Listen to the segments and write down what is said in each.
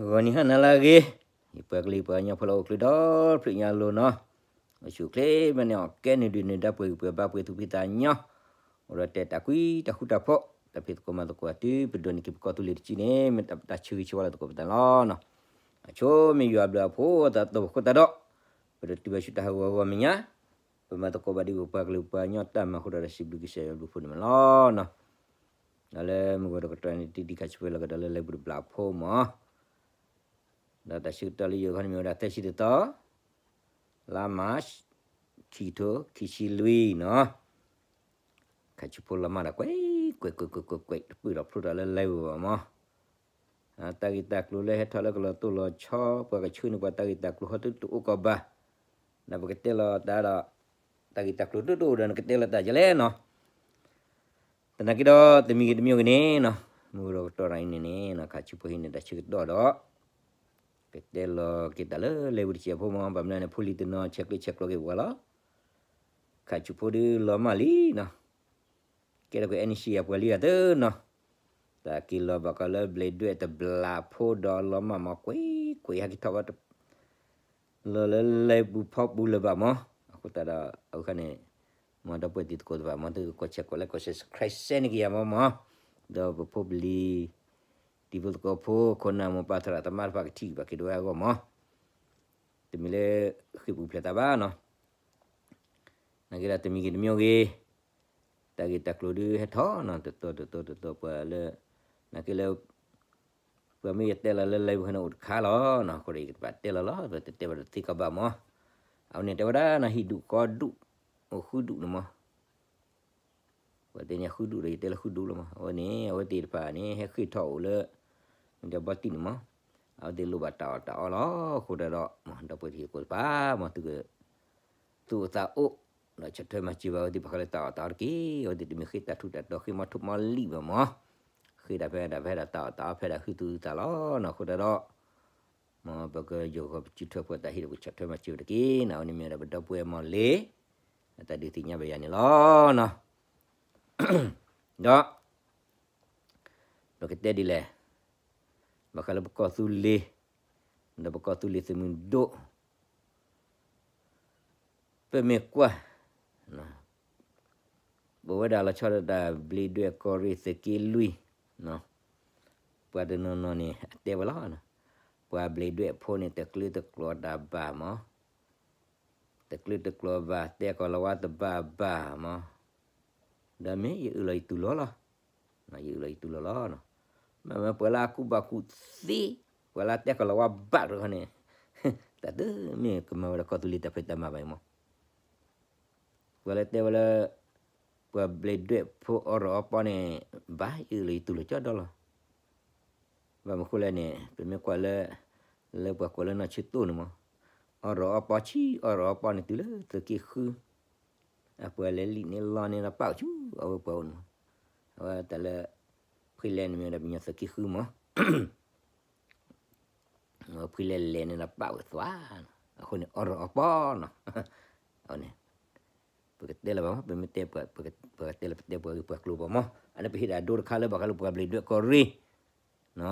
ဂီၤနံၤဟါနၤလၢအဂ့ၤ, ယပှၤကလုာ်ပှၤကညီဖိလၢအိၣ်ချ့ဒီဖျၢၣ်ညါလိၤနီၤ, အိၣ်ဆူၣ်အိၣ်ချ့မ့ၢ်န့ၣ် အီၣ်ကဲနုာ်ဒုးနုာ်ဒါပှဲၤဂံၢ်ပှဲၤဘါပှဲၤသူၣ်ဖှံသးညီ, အိၣ်ဒီးတဲတၢ်ကွံတၢ်ဃူတၢ်ဖိး, တၢ်ဖံးသကိးမၤသကိးတုၤပဒိးန့ၢ်က့ၤပကီၢ်သူလ့ၤတစုန့ၣ် မ့ၢ်တၢ်ဆၢဂ့ၤဆၢဝါလၢသကိးပသးလီၤနီၤ. အဆိမ့ၢ်ယွၤဘျုးအဖိအသးတီၢ်ပဃိသတးဒီး, ပတတုၤဘၣ်ဆူတၢ်ဟးဂီၤဂီၤမဲာ်ညါ, ပမၤသကိးဘၣ်ဒ်ပပှၤကလုာ်ပှၤကညီတၢ်မၤအဃိဒီး စံးဘျုးကစၢ်ယွၤဘျုးဖှိၣ်န့ၣ်မးလီၤနီၤ. ဒီးလၢမုၢ်ဂီၤတကတီၢ်န့ၣ် တံၤဒံးခါဆူဖိလီၤကဒီးလၢ လဲၤပူၤတဘျီဖိမး, ဒီးတၢ်ဆၢကတီၢ်လၢယိၤခီန့ၣ်မ့ၢ်ဝဲဒၣ်သၢဆံတသီ, လါမၢ်ၡး, ခံကထိခံဆံလွံၢ်နီၤ, ခါဆူဖိလီၤမၢ်ဒီးကွဲးကွဲးကွဲးကွဲးကွဲးကွဲး တပုၢ်ဒီးဖျိထီၣ်လၢ live ဘၣ်မး, တၢ်ဂ့ၢ်တၢ်ကျိၤလၢဟဲထီၣ်လၢကလီၤတိၢ်လီၤဆီ ပှၤကဆှၢန့ၢ်ပှၤတၢ်ဂ့ၢ်တၢ်ကျိၤဟီတအိၣ်ကီးဘၣ်, ဒီးပကတဲလီၤတၢ်ဒီး, တၢ်ဂ့ၢ်တၢ်ကျိၤတအိၣ်ဒီးနကတဲလီၤတၢ်ဒ်လဲၣ်နီၤ. သနာ်က့ဒီးတမံၤဂ့ၤတမံၤဂ့ၤန့ၣ်နီၤ, မုၢ်ဂီၤတကတီၢ်ရၤအံၤန့ၣ်န့ၣ် ခါဆူဖိဟံးန့ၢ်တၢ်ဆၢကတီၢ်ဒီး, ကတဲလီၤက့ၤတၢ်လၢ live တစဲးဖိမး, ဘၣ်မနုၤန့ၣ် ဖိလံၤတနီၤဆဲးကျၢဆဲးကျိးက့ၤပှၤလီၤ. ခါဆူဖိဒီးလီၤမၢ်လံနီၤ, ကဲထီၣ်ကွံာ် energy အပှၤလံအသၢနီၤ, တၢ်က့ၤလီၤဘၣ်ကီးလၢ ဘျံးဒွဲၣ်တဘျီဖိဒီးလီၤမၢ်မး ကွံာ်ကွံာ်ဟဲက့ၤထီၣ်ဝဲ လီၤလၢလၢပူၤဖီပူၤလၢၤဘၣ်မး, အဃိသတးဒီး အဝဲခါန့ၣ်, မ်ဒီပုၢ်ဝဲၢ်တံၤသကိးတဖၣ် မ်သုကကွၢ်ဆဲးကွၢ် like ကွၢ် subscribe စဲန့ၢ်က့ၤယၤမးမး, ဒီးပဖိပလံၤ, တံၤဖိသကိးဖိ ခိၣ်နၢ်မိၢ်ပၢ်သရၣ်သမါတဖၣ်ကထံၣ်ဘၣ်က့ၤဒိဝဲအဂီၢ်မး, တမံၤလၢ, ဃ့ၢ်ပူၤဖျဲးသးဘၣ်နီၤ, နာ်က့ဒီးတမံၤဂ့ၤတမံၤဂ့ၤ, တၢ်ဂ့ၢ်တၢ်ကျိၤဒုးဟဲထီၣ်နီၤ တတီၤတတီၤတတီၤပှၤလၢ, နာ်က့လၢ ပှၤမ့ၢ်ယတဲလီၤလၢ live ဖဲန့ၣ်အိၣ်တခါလီၤနီၤ, အဃိဒီးယကဘၣ်တဲလီၤလီၤ ပတတဲဘၣ်တသ့ကီးဘၣ်မး, အဝဲန့ၣ်တဲဝဲဒၣ်နီၤ ဟံၣ်ဒူၣ်ဃီဒူၣ်, အိၣ်ဃုဒူၣ်န့ၣ်မး, ပှၤတဲန့ၣ်ဃုဒူၣ်ဒီး ယတဲလၢဃုဒူၣ်လီၤမး, အဝဲန့ၣ် အဝဲသ့ၣ်တဖၣ်န့ၣ် ဟဲဃ့ၢ်ထီၣ်အိၣ်လၢ, မ့ၢ်ဒီးဘီတံၢ်န့ၣ်မး, အဝဲသ့ၣ်လိၣ်ဘၣ်တၢ်အီၣ်တၢ်အီလီၤ, အဃိဒီး, ဒီပုၢ်ဝဲၢ်တံၤသကိးတဖၣ်မး သုက သူၣ်အိၣ်သးအိၣ်, ဒီးဆီၣ်ထွဲမၤစၢၤဘၣ်အဝဲသ့ၣ်ဘၣ်ဃးလၢတၢ်အီၣ်တၢ်အီတက့ၢ်, အဝဲသ့ၣ်တမ့ၢ်ဃ့တၢ်ထူးတၢ်တီၤဃ့မီထိၣ်မီလံၣ်ဘၣ်မး, ဃ့တၢ်ဖဲဒၣ်ဖဲဒၣ်တၢ်အီၣ်တၢ်အီဖဲဒၣ်ဟုသူၣ်ဟုသးလီၤနီၤ, အဃိဒီး, မ်ပကယီၤဂီၤပစုထၢဖှိၣ်တၢ်ဟ့ၣ်ဒီးပဆီၣ်ထွဲမၤစၢၤတက့ၢ်နီၤ, အဝဲန့ၣ်မ့ၢ်ဝဲဒၣ်ပဒီပုၢ်ဝဲၢ်မီၢ်လ့ၤ, အတၢ်ဒုးသ့ၣ်ညါဘၣ်ယၤန့ၣ်လီၤနီၤ, ဒီး ပကတဲဒ်လဲၣ်, ဘၣ်ဃးလၢပကီၢ်သူလ့ၤ, ဒီးပကီၢ်သူလ့ၤသုးမုၢ်ဒိၣ်, ပမ့ၢ်ကွၢ်, ပဝဲဒၣ်လီၤဆီဒၣ်တၢ်ဘျံးဒွဲၣ်ကီၢ်ရ့ၣ်သုးက့လွံၢ်, ပှၤတနီၤနီၤန့ၣ် အတဲဝဲလီၤ, ပှၤဘျံးဒွဲၣ်ဖိန့ၣ် တကျၢၤတကျိၤတၢ်ဘၣ်မး တကျၢၤတကျိၤဘၣ် တဲကီၢ်လၤဝါတဘၣ်ဘၣ်မး, ဒီးမ့ၢ်ယအၢၣ်လီၤယတူၢ်လိာ်လီၤ, ယအၢၣ်လီၤယတူၢ်လိာ်လီၤ, မ့မ့ၢ်ပှၤလၢအကူၣ်ဘၣ်ကူၣ်သ့, ပှၤလၢအတဲကီၢ်လၤဝါဘၣ်တခီန့ၣ်, တၢ်တမ့ၢ်ကမၤဝဲဒၣ်ကီၢ်သူလ့ၤတၢ်ဖံးတၢ်မၤဘၣ်အံၤမး, ပှၤလၢတဲဝဲလၢ, ပှၤဘျံးဒွဲၣ်ဖိအီၣ်ရီးအီပီန့ၣ်, ဘၣ်ယအၢၣ်လီၤယတူၢ်လိာ်ကၠီဒီလီၤ ဘၣ်မနုၤဃိလဲၣ်န့ၣ် ပမ့ၢ်ကွၢ်လၢ, လၢပှၤကိးလၢနီၢ်ဆၢတိၢ်န့ၣ်မး, အီၣ်ရီးအီပီဆံး အီၣ်ရီးအီပီန့ၣ်တုၤလၢသုးက့ဃု, အပှၤလဲၤလံၣ်န့ၣ်လီန့ၣ်ဒီးပာ်အီၤဆူအဝဲပှၤအိၣ်န့ၣ်မး, အဝဲတၢ်လၢ, ဖှံလဲၣ်န့ၣ်မ့ၢ်ဝဲဒၣ်ပညီသုးက့ဃုမး ဖှံလဲၣ်လဲၣ်န့ၣ်ဒီးပာ်ဝဲသွ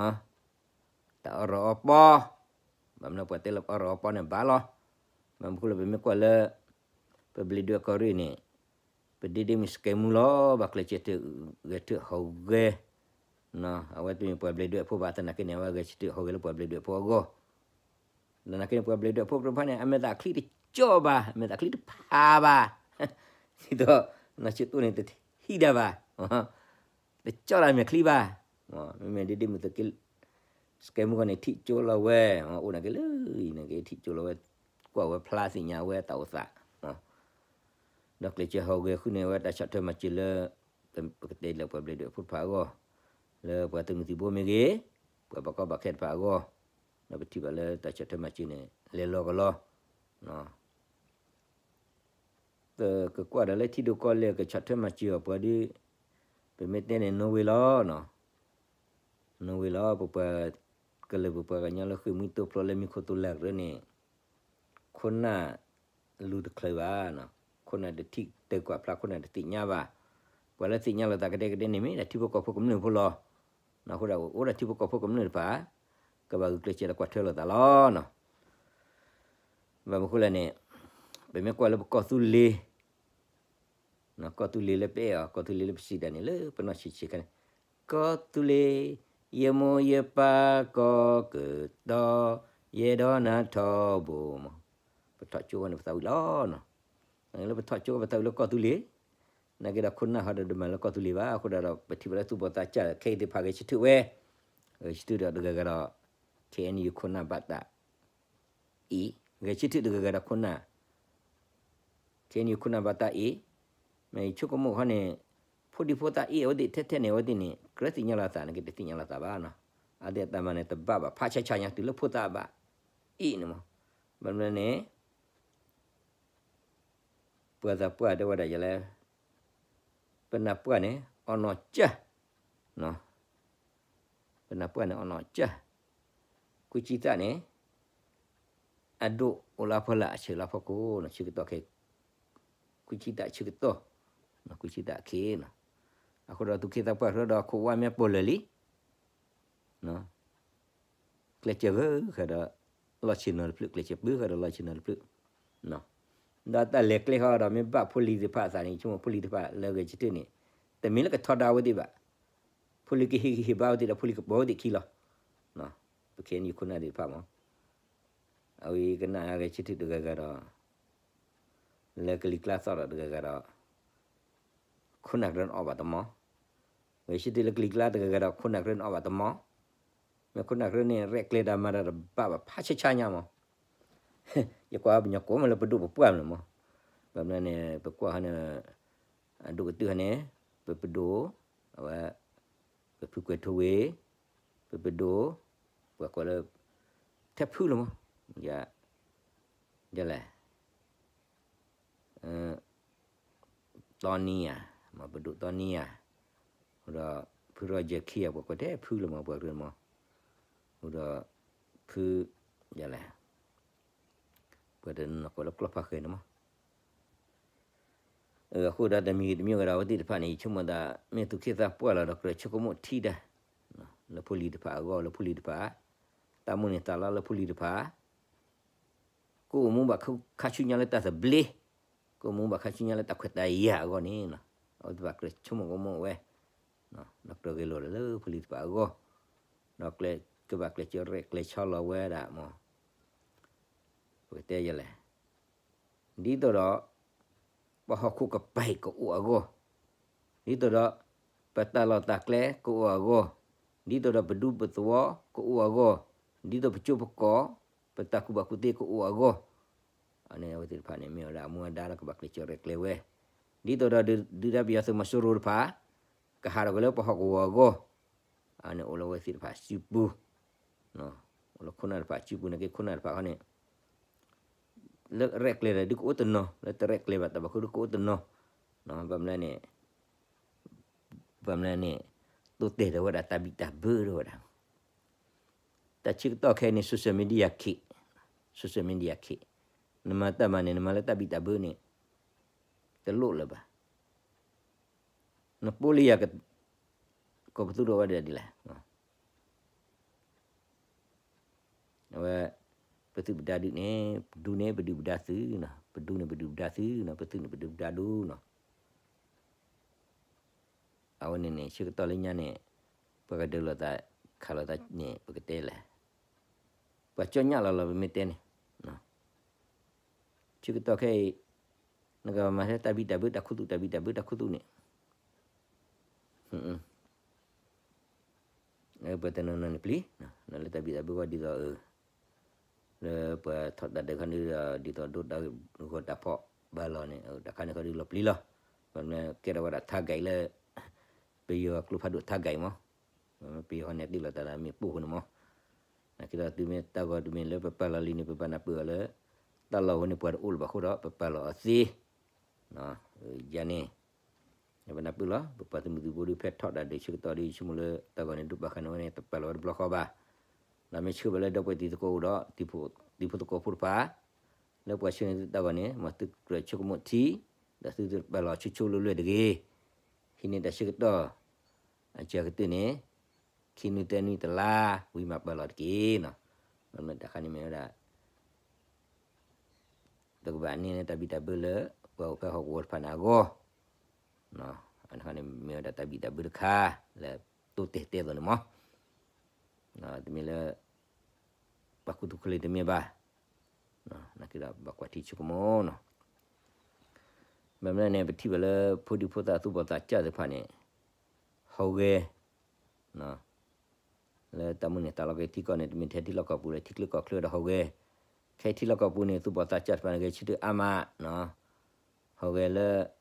ါ, အဃိန့ၣ် အီၣ်ရီးအီပီနီၤ, န့ၣ်, ပကတဲလၢၤဘၣ်မး ပမ့ၢ်တဲ, ပကတဲလၢပတဲပှၤဂ့ၢ်ပှၤကျိၤဘၣ်မး အန့ၣ်ပဟ့ၣ်ဒၣ်ဒိတခါလၢဘၣ်ဃးလၢပှၤဘျံးဒွဲၣ်ကီၢ်ရ့ၣ်, တၢ်အီၣ်ရီးအီပီ, ဘၣ်မနုၤပှၤတဲလၢအီၣ်ရီးအီပီန့ၣ်ဘၣ်လီၤ, ဘၣ်မနုၤဃိလၢပမ့ၢ်ကွၢ်လၢ, ပဘျံးဒွဲၣ်ကီၢ်ရ့ၣ်န့ၣ်, ပဒ့ဒ့မုၢ်စကဲမူလီၤ ဘၣ်ကျဲးစၢးတဂဲၤထၢၣ်ဟီၣ်ဂဲၤ, အဝဲတမ့ၢ်ပှၤဘျံးဒွဲၣ်ဖိဘၣ်သနာ်က့န့ၣ် အဝဲဂဲၤဆၢထၢၣ်ဟီၣ်ဂဲၤလၢပှၤဘျံးဒွဲၣ်ဖိအဂီၢ်, သနာ်က့န့ၣ် ပှၤဘျံးဒွဲၣ်ဖိတဖၣ်န့ၣ် အမဲာ်သၣ်ချံတကၠီဘၣ် အမဲာ်သၣ်ချံတဖးဘၣ်, ဒ်သိး, နီၢ်ဆၢတိၢ်န့ၣ်တထံၣ်ဒၣ်ဘၣ်, တကၠီလၢအမဲာ်ချံဘၣ်, မ့မ့ၢ်ဒ့ဒ့မုၢ်သုးက့, စကဲမူခီန့ၣ် ထံၣ်ကၠိလီၤဝဲ, အိၣ်နာ်က့လၢ, အံၤနာ်က့ထံၣ်ကၠိလီၤဝဲ, ကွၢ်ဝဲဖျါသ့ၣ်ညါဝဲတၢ်အိၣ်သး, ဒီးကျဲးစၢးဟီၣ်ဂဲၤဃုန့ၢ်ဝဲတၢ်ဆီၣ်ထွဲမၤစၢၤလၢ, ပကတဲလၢပှၤဘျံးဒွဲၣ်ဖိတဖၣ်အဂီၢ်, လၢပှၤသုးမုၢ်သံၣ်ဘိမ့ၢ်ဂ့ၤ, ပှၤဘၣ်ကီဘၣ်ခဲတဖၣ်အဂီၢ်, ဒီးပထံၣ်ဘၣ်လၢတၢ်ဆီၣ်ထွဲမၤစၢၤန့ၣ် လဲၤလီၤကလီ ပကကွၢ်ဒီးလၢထံဒိၣ်ကီၢ်လဲၢ်ကဆီၣ်ထွဲမၤစၢၤအီၤပှၤဒီး, ပမ့ၢ်တဲန့ၣ် နိဝ့လီၤ, နိဝ့လီၤ ပပှၤ, ကလုာ်ပပှၤကညီလၢဃ့ၢ်မှံသိဖျိလၢမံခိၣ်သိလၢကရၢန့ၣ်, ခိၣ်နၢ်လူၤတချုးဘၣ်, ခိၣ်နၢ်တထံၣ်တၢ်ကွၢ်ဖျါ ခိၣ်နၢ်တသ့ၣ်ညါဘၣ်, ပှၤလၢသ့ၣ်ညါလိာ်သးကဒဲကဒဲန့ၣ် မ့ၢ်ဒၣ်ထံဖိကီၢ်ဖိကမျၢၢ်ဖိလီၤ, အဃိဒၣ်အိၣ်ဒၣ်ထံဖိကီၢ်ဖိကမျၢၢ်တဖၣ်, ကဘၣ်ဂုာ်ကျဲးစၢးဒီးကွၢ်ထွဲလိာ်သးလီၤနီၤ. ဘၣ်မနုၤဃိလဲၣ်န့ၣ် ပမ့ၢ်ကွၢ်လၢပကီၢ်သူလ့ၤ ကီၢ်သူလ့ၤလၢပအဲၣ်အီၤ ကီၢ်သူလ့ၤလၢပစံးတၢ်န့ၣ် လၢပနီၢ်ဆံးဆံးခါန့ၣ် ကီၢ်သူလ့ၤ ယမိၢ်ယပၢ်ကီၢ်ကတီၤ ယအဲၣ်ဒိးနၤထီဘိမး. ပထီၣ်ကၠိဃီန့ၣ်ပသးဝံၣ်လီၤနီၤ. လၢပထီၣ်ကၠိဃီပသးဝံၣ်လၢကီၢ်သူလ့ၤ နာ်က့ဒီးခိၣ်နၢ်ဟီဒီးတမၤလၢကီၢ်သူလ့ၤဘၣ် အဃိဒီးပထံၣ်ဘၣ်လၢသူၣ်ဘီၣ်သးစၢ်ခဲအံၤသ့ၣ်တဖၣ်ဂဲၤဆၢထၢၣ်ဝဲ ဂဲၤဆၢထၢၣ်ဒီးတဂၤဂၤဒီး ခဲအံၤန့ၣ်ယခိၣ်နၢ်ဘၣ်တၢ် အံၤ ဂဲၤဆၢထၢၣ်တဂၤဂၤဒီးခိၣ်နၢ် ခဲအံၤန့ၣ်ယခိၣ်နၢ်ဘၣ်တၢ်အံၤ မ့ၢ်ယဆိကမိၣ်ခီန့ၣ် ဖိဒံဖိသၣ်အံၤအဝဲသ့ၣ်ထဲထဲန့ၣ် အဝဲသ့ၣ်န့ၣ် ကြၢးသ့ၣ်ညါလိာ်သးန့ၣ် ကတသ့ၣ်ညါလိာ်သးဘၣ်နီၤ. အဝဲသ့ၣ်အတၢ်မၤန့ၣ် တဘၣ်ဘၣ်ဖးဆါဆါညါ တုၤလၢဖိသၣ်အဘၣ်အံၤန့ၣ်မး. ဘၣ်မနုၤန့ၣ် ပှၤသးပှၢ်တဲဝဲဒၣ်ယလဲၣ် ပနၢ်ပှၢ်န့ၣ် အီၣ်နီၢ်ကၢ် ပနၢ်ပှၢ်န့ၣ် အီၣ်နီၢ်ကၢ် ကွၢ်ဆံသၣ်န့ၣ် အဒိၣ်အိၣ်လၢဖီလာ်အဆၢလၢဖီခိၣ်နီၤ ဆၢကတီၢ်ခဲ ကွၢ်ဆံသၣ်ဆၢကတီၢ် ကွၢ်ဆံသၣ်အခ့နီၤ. အဃိဒီးသူၣ်က့သးပှၢ်တဖၣ်ဒီးခိၣ်ဝါမ့ၢ်ပိာ်လၢာ်လံ ကျဲးစၢးဂၢၢ်ဃာ်ဒီး လီၢ်ဆ့ၣ်နီၤတဖျၢၣ် ကျဲးစၢးပၢဃာ်ဒီးလီၢ်ဆ့ၣ်နီၤတဖျၢၣ် ဒီးတၢ်လဲၤကျဲဃီဒီးမ့ၢ်ဘၣ်ဖိလံၤသ့ၣ်တဖၣ်အသးန့ၣ် ဆိကမိၣ်ဖိလံၤသ့ၣ်တဖၣ်လၢဂဲၤဆၢထၢၣ်န့ၣ် တမ့ၢ်လၢကထီဒါအဝဲသ့ၣ်ဘၣ်. ဖိလံၤကဟ့ၣ်ဂံၢ်ဟ့ၣ်ဘါအဝဲသ့ၣ်ဒီးဖိလံၤကပိာ်အဝဲသ့ၣ်ခံလီၤ. ပခဲအံၤန့ၣ်ခိၣ်နၢ်သ့ၣ်တဖၣ်မး အဝဲကနၣ်ဂဲၤဆၢထၢၣ်တဂၤဂၤဒီး လၢကလံၤကျါသီၣ်ဒီးတဂၤဂၤဒီး ခိၣ်နၢ်ကရၢန့ၣ်အီၣ်ဘၣ်တမီၤ, ဂဲၤဆၢထၢၣ်လၢကလံၤကျါတဂၤဂၤဒီးခိၣ်နၢ်ကရၢန့ၣ်အီၣ်ဘၣ်တမီၤ, မ့ၢ်ခိၣ်နၢ်ကရၢန့ၣ် ရဲၣ်ကျဲၤတၢ်မၤတၢ်တဘၣ်ဘၣ်ဖးဆါဆါညါမး, ယကွၢ်ပညီကိးမးလၢပဒိၣ်ပပှၢ်မး, ဘၣ်မနုၤန့ၣ် ပကွၢ်ဟီန့ၣ် အဒိၣ်ကတၢၢ်ဟီန့ၣ် ပပဒိၣ်, အဝဲ ပဖုကွဲၤထူဝ့ၣ်, ပပဒိၣ်, ပှၤကွဲးလၢ ထဲဖုလီၤမး, ဒ်လဲၣ် တီနံယၤ, မ့ၢ်ပဒိၣ်တီနံယၤ, ဒီးဖုရီယဲၢ်ခံဂၤ ပှၤကွဲးထဲဖုလီၤမး ပှၤကရၢမး, ဒီးဖု ဒ်လဲၣ် ပှၤတနီၤကွဲးလၢကျီၢ်ဖးဃဲန့ၣ်မး, အဃိဒီးတမံၤဂ့ၤတမံၤဂ့ၤဒီး အဝဲသ့ၣ်တဖၣ်န့ၣ် ယဆိကမိၣ်သး မ့ၢ်သူၣ်က့သးပှၢ်လီၤဒီး ကြၢးဆိကမိၣ်ထံဒၣ် လၢဖိလံၤတဖၣ်အဂီၢ် လၢဖိလံၤတဖၣ်, တၢ်မိၣ်န့ၢ်သးလီလၢဖိလံၤတဖၣ် ကအိၣ်မူဘၣ်ခါဆူညါလၢတၢ်သဘျ့, ကအိၣ်မူဘၣ်ခါဆူညါလၢတၢ်ခွဲးတၢ်ယာ်အဂီၢ်န့ၣ်, အဝဲသ့ၣ်တဖၣ်ကြၢးဆိကမိၣ်ကမိၣ်ဝဲ, ဒီးကြၢးဂဲၤလိာ်လၢဖိလံၤတဖၣ်အဂီၢ်, ဒီးကဘၣ်ကျဲးစၢးရဲၣ်ကျဲၤဆီလီၤဝဲဒၣ်မး, ပကတဲယလဲၣ်, ဒ်သိးဒီး ပဟီၣ်ခိၣ်ကပၤကအိၣ်အဂီၢ်, ဒ်သိးဒီး ပတၢ်လီၢ်တၢ်ကျဲကအိၣ်အဂီၢ်, ဒ်သိးဒီးပဒူပသဝီကအိၣ်အဂီၢ်, ဒ်သိးပကၠိပကီၢ် ပတၢ်ကူၣ်ဘၣ်ကူၣ်သ့ကအိၣ်အဂီၢ်, အန့ၣ်အဝဲသ့ၣ်တဖၣ်န့ၣ် မ့ၢ်ဝဲဒၣ်အမူအဒါလၢကဘၣ်ကျဲးစၢးရဲၣ်ကျဲၤဝဲ, ဒ်သိးဒီးဒုၣ်ဒါပယီၤသုးမီၤစိရိၤတဖၣ် ကဟးထီၣ်ကွံာ်လၢပဟီၣ်ကဝီၤအဂီၢ်, အန့ၣ်အိၣ်လၢအဝဲသ့ၣ်တဖၣ်စုပူၤ, အိၣ်လၢခိၣ်နၢ်တဖၣ်စုပူၤန့ၣ်က့ ခိၣ်နၢ်တဖၣ်ဃီန့ၣ် လၢရဲၣ်ကျဲၤဒီးဒုးကအိၣ်တနီၤ လၢတရဲၣ်ကျဲၤဘၣ်တၢ်ဘၣ်ဃုဒုးကအိၣ်တနီၤ, ဘၣ်မနုၤန့ၣ် ဘၣ်မနုၤန့ၣ် တိတဲာ်ဒီးဝဲဒၣ်တၢ်ဘံၣ်တၢ်ဘၢဒီးဝဲဒၣ်, တၢ်ဆၢကတီၢ်ခဲအံၤန့ၣ် social media ခ့, social media ခ့, နမၤတၢ်မၤန့ၣ် နမၤလၢတၢ်ဘံၣ်တၢ်ဘၢန့ၣ် တလိၣ်လၢၤဘၣ်, နပိလံယၤ ကီၢ်ပသူထီၣ်ဝဲဒၣ်ဒ်လဲၣ် အဝဲ ပသုးပဒါဒုးန့ၣ် ဒူန့ၣ်ပဒုၣ်ပဒါသုးနီၤ, ပဒူန့ၣ်ပဒုၣ်ပဒါသုးနီၤ, ပသုးန့ၣ်ပဒုၣ်ပဒါဒူနီၤ, အဝဲန့ၣ်န့ၣ် ဆၢကတီၢ်လၢညါန့ၣ် ပှၤကဒၢးလိာ်သး ခးလိာ်သးန့ၣ် ပကတဲလဲၣ်, ပှၤကၠီညၣ်လီၤလီၤ ပမ့ၢ်တဲန့ၣ်, ဆၢကတီၢ်ခဲအံၤ နကမၤထဲတၢ်ဘံၣ်တၢ်ဘၢ တၢ်ခူသူၣ် တၢ်ဘံၣ်တၢ်ဘၢ တၢ်ခူသူၣ်န့ၣ် ပှၤတနီၤနီၤန့ၣ်ပျံၤ လၢတၢ်ဘံၣ်တၢ်ဘၢဝဲဒ်သိး လၢပှၤထီၣ်တၢ်ဒုးခီန့ၣ်ဒီး ဒ်သိးဒိးတၢ်ဂီၤတၢ်ဖီၣ်ဘၣ်လီၤန့ၣ် တၢ်ခါန့ၣ်ခီဒုးလီၤပျံၤလီၤ, ပမ့ၢ်ကဲထီၣ်ဝဲဒၣ် target လၢ ပယီၤကျိဖးဒိၣ် target မး, ပယီၤဟီန့ၣ်တ့ၢ်လီၤတၢ်လၢမ့ၣ်ပိၢ်ဃိန့ၣ်မး, နာ်က့ဒီးတုၤမ့ၢ်တၢ်ဂီၤတုၤမ့ၢ်လၢပပာ်လီၤလံန့ၣ် ပဘၣ်နၢ်ပၢၢ်အီၤလၢ တၢ်လီၢ်ဝဲန့ၣ်ပှၤတအိၣ်လၢၤဘၣ်အဃိဒီး ပပာ်လီၤအီၤသ့ ယၤန့ၣ် ပနၢ်ပၢၢ်လီၤ ပပှၤသုးမုၢ်သံၣ်ဘိဒုးဖဲထီၣ်တၢ်ဒုးဆၢကတီၢ်ဒုး ယဆိကမိၣ်လၢတၢ်ဂီၤန့ၣ် ဒိၣ်ပာ်ဃာ်န့ၢ်ဝဲန့ၣ် တပာ်လီၤဝဲတဘျီဃီဘၣ်, ဒီးမ့ၢ်ဆှၢဘၣ်လၢဒီပုၢ်ဝဲၢ်တံၤသကိးအိၣ်ဒီး တံၤဖိသကိးဖိတဖၣ် လၢပှၤဆှၢန့ၢ်သုတၢ်ဂီၤန့ၣ် မ်သုကြၢးဆိကမိၣ်ထံ ဒီးသုတပာ်လီၤဆိဆိလွဲၢ်လွဲၢ်တဂ့ၤ, ဟံးန့ၢ်တၢ်ဆၢကတီၢ် အစှၤကတၢၢ်န့ၣ် ခံနွံသၢနွံတလါ ဝံၤမၤပၢၢ်လီၤတက့ၢ်နီၤ. မ့ၢ်တၢ်ခါန့ၣ်မ့ၢ်ဝဲဒၣ် တကဘၣ်န့ၢ်လၢတၢ်ဘံၣ်တၢ်ဘၢလၢ ပှၤအိၣ်ဖဲဟီၣ်ကဝီၤတဖၣ်န့ၣ်အဂီၢ်, အန့ၣ်မ့ၢ်ဝဲဒၣ်တၢ်ဘံၣ်တၢ်ဘၢတခါ လၢတိတဲာ်တဲသိးန့ၣ်မး, တမ့ၢ်လၢ ပှၤခူသူၣ်ခူလ့တမ့ၢ်ဘၣ်, နာ်က့ဒီးဘၣ်ကွၢ်ထံဆိကမိၣ်နီၤ. ဘၣ်မနုၤန့ၣ် ပထံၣ်ဘၣ်လၢဖိဒံဖိသၣ်သူၣ်ဘီၣ်သးစၢ်သ့ၣ်တဖၣ်န့ၣ် ဟီၣ်ဂဲၤ လၢတၢ်မုၢ်န့ၣ် သးလီက့ၤထံကီၢ်န့ၣ် တမ့ၢ်ထဲထံလီၢ်ကီၢ်ပူၤလၢထံချၢကီၢ်ချၢဒီးဟီၣ်ဂဲၤ, ခဲထံလီၢ်ကီၢ်ပူၤန့ၣ် သူၣ်ဘီၣ်သးစၢ်တဖၣ်န့ၣ် ဂဲၤဆၢထၢၣ်အါမးနီၤ, ဟီၣ်ဂဲၤလၢ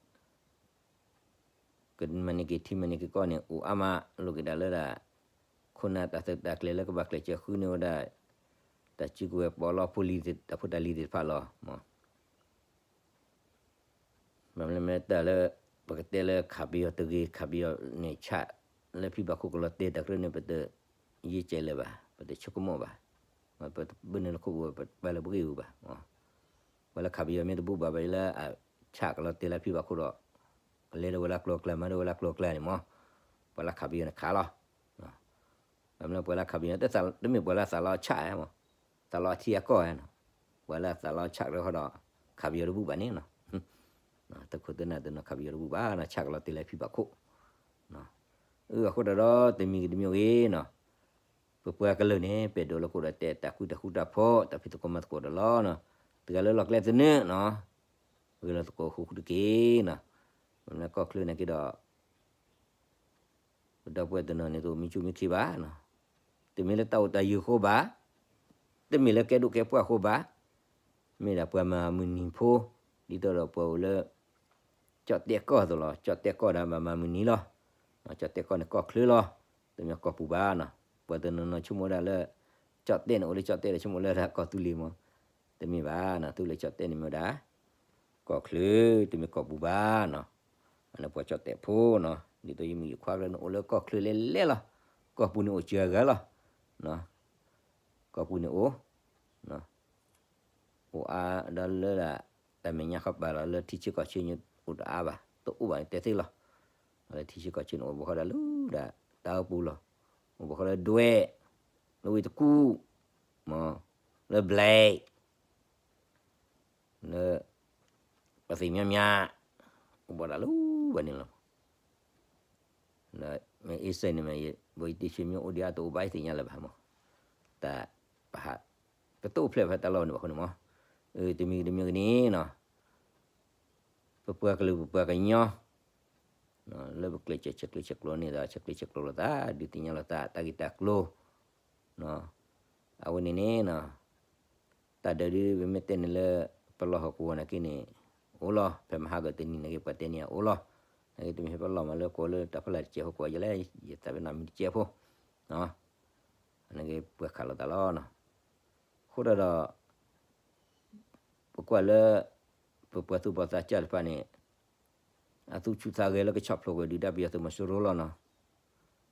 ကမၤန့ၢ်က့ၤထံမၤန့ၢ်က့ၤကီၢ်န့ၣ် အိၣ်အါမး လိၣ်က့ၤဒၣ်လၢဒၣ် ခိၣ်နၢ်တၢ်သုးတၢ်ကျဲၤလၢကဘၣ်ကျဲးစၢးဃုန့ၢ်ဝဲဒၣ် တၢ်စုကဝဲၤပီးလီဖိလံၤသ့ၣ် တၢ်ဖိတၢ်လံၤသ့ၣ်တဖၣ်လီၤ. မ့မ့ၢ်တၢ်လၢ ပကတဲလၢခးပယီၤတဂ့ၤ ခးပယီၤန့ၣ်ဆး လၢဖံဘၣ်ခိၣ်ကလီၤတဲာ်တၢ်ကရၢန့ၣ် ပတယ့ၢ်ကဲလၢၤဘၣ် ပတဆိကမိၣ်ဘၣ်, ပတဘၣ်န့ၢ်လၢခိၣ်ပူၤ ပဘၣ်လၢပဂ့ၢ်ပူၤဘၣ်. ပှၤလၢခးပယီၤမ့ၢ်တဘူၣ်ဘၣ်ဘၣ်လၢအဆးကလီၤတဲာ်လၢဖံဘၣ်ခိၣ်ဒီး ကလဲၤဒၣ်ဝဲလၢကျိၤကျဲ မၤဒၣ်ဝဲလၢကျိၤကျဲန့ၣ်မး, ပှၤလၢခးပယီၤန့ၣ်ခးလီၤ. ဘၣ်မနုၤပှၤလၢခးပယီၤ တမ့ၢ်ပှၤလၢသးလီဆးဧါမး, သးလီထံအကီၢ်ဧါနီၤ, ပှၤလၢသးလီဆးကရၢဃီဒီး ခးပယီၤတဘူၣ်ဘၣ်န့ၣ်နီၤ, တခိၣ်သနၢ်သနီၤခးပယီၤတဘူၣ်ဘၣ်နီၤ ဆးကလီၤတဲာ်လၢဖံဘၣ်ခိၣ် အဃိတၢ်ဒီးတမံၤဂ့ၤတမံၤဂ့ၤနီၤ, ပပှၤကလုာ်န့ၣ် ပဒိၣ်လၢခိၣ်ဒီးတဲတၢ်ဃူတၢ်ဃူတၢ်ဖိး တၢ်ဖံးသကိးမၤသကိးဒီးလီၤနီၤ, တဂၤလၢလီၢ်ကျဲသနၢၣ်နီၤ, ဂဲၤလီၤသကိးဃူဃူတက့ၢ်နီၤ, မ့ၢ်လၢကီၢ်ချၢန့ၣ်က့ၤဒီး ပဒီပုၢ်ဝဲၢ်တနီၤန့ၣ် တအိၣ်မံဆူၣ်မံချ့ဘၣ်နီၤ, တမ့ၢ်လၢတၢ်အိၣ်တၢ်ယၢၤအဃိဘၣ်, တမ့ၢ်လၢကဲဒိၣ်ကဲပှၢ်အဃိဘၣ်, မ့ၢ်ဒၣ်ပှၤမၤမုၢ်နံၤဖိ, ဒ်သိးဒီးပှၤအိၣ်လၢ ကၠီၣ်တဲၣ်ကီၢ်အသိးလီၤ, ကၠီၣ်တဲၣ်ကီၢ်ဒီးဘၣ်မၤမုၢ်နံၤလီၤ, ကၠီၣ်တဲၣ်ကီၢ်န့ၣ်ကီၢ်ချၢလီၤ, တမ့ၢ်ကီၢ်ပူၤဘၣ်နီၤ, ပှၤတနီၤနီၤဆိကမိၣ်ဒၣ်လၢ ကၠီၣ်တဲၣ်န့ၣ်အိၣ်လၢကၠီၣ်တဲၣ်ဒီးဆိကမိၣ်လၢဒၣ်ကီၢ်သူလ့ၤမး, တမ့ၢ်ဘၣ်နီၤ, သူလ့ၤကၠီၣ်တဲၣ်န့ၣ်မ့ၢ်ဝဲဒၣ် ကီၢ်ချၢ, တမ့ၢ်ကီၢ်ပူၤဘၣ်နီၤ, အန့ၣ်ပှၤကၠီၣ်တဲၣ်ဖိနီၤ, ဒ်သိးယမုၣ်ယခွါကရၢန့ၣ်အိၣ်လၢကီၢ်ချၢလဲၣ်လဲၣ်လီၤ, ကီၢ်ပူၤန့ၣ်အိၣ်စှၤဂၤလီၤ, ကီၢ်ပူၤန့ၣ်အိၣ် အိၣ်အါဒီးလၢဒၣ် တၢ်မဲာ်ညါဃီပာ်လီၤလၢထံဆၢကီၢ်ဆၢန့ၣ်အိၣ်တအါဘၣ်, တအိၣ်ဘၣ်န့ၣ်တဲသ့လီၤ, လၢထံဆၢကီၢ်ဆၢန့ၣ်အိၣ်ဘၣ်ဃီဒၣ်လၢဒၣ်တၢ်အပူၤလီၤ, အိၣ်ဘၣ်ဃီလၢဒွဲၣ်, လၢဝ့ၢ်တကူၣ်, မ့ၢ်, လၢဘျဲး လၢ ပှၤသ့ၣ်မၠါမၠါ အိၣ်ဘၣ်ဒၣ်လၢဘၣ်န့ၣ်လီၤ. မ့ၢ်အ့စ့ၣ်န့ၣ်မ့ၢ် ဘိးအံၤတ့ၢ်ဆ့မ့ၢ်အိၣ်ဒံးအတအိၣ်ဘၣ်အံၤသ့ၣ်ညါလၢၤဘၣ်မး, တၢ်ပဟး ပတအိၣ်ဖျဲၣ်ဖဲတၢ်လီၢ်န့ၣ်ဘၣ်အဃိန့ၣ်မး, တမံၤတမံၤကန့ၣ်နီၤ ပပှၤကလုာ်ပပှၤကညီ လၢပကျဲးစၢးဆဲးကျၢဆဲးကျိးန့ၣ်ဒီး ဆဲးကျၢဆဲးကျိးလိာ်သး ဒုးသ့ၣ်ညါလိာ်သး တၢ်ဂ့ၢ်တၢ်ကျိၤ အဝဲန့ၣ်န့ၣ်နီၤ တၢ်ဒုးဒုး ပမ့ၢ်တဲန့ၣ်လၢ ပလီၢ်ဟီၣ်ကဝီၤနာ်က့န့ၣ် အိၣ်လီၤ. ဖဲမဟါကတနံၤနာ်က့ ပှၤတဲန့ၣ်အိၣ်လီၤ. နာ်က့တမ့ၢ်ဟဲပလီၢ်မးလၢကိးလၢတၢ်ဖီလာ်တစဲးဖိကိးယလဲၣ် ယသးပ့ၤနီၣ်မံၤတစဲးဖိ နာ်က့ပှၤခးလိာ်သးလီၤ. အဃိဒီး ပကွၢ်လၢ ပပှၤသူၣ်ဘီၣ်သးစၢ်တဖၣ်န့ၣ် အသူၣ်ဆူၣ်သးဂဲၤလၢကဆီၣ်ဖျိးကွံာ်ဒုၣ်ဒါပယီၤသုးမီၤစိရိၤလီၤနီၤ.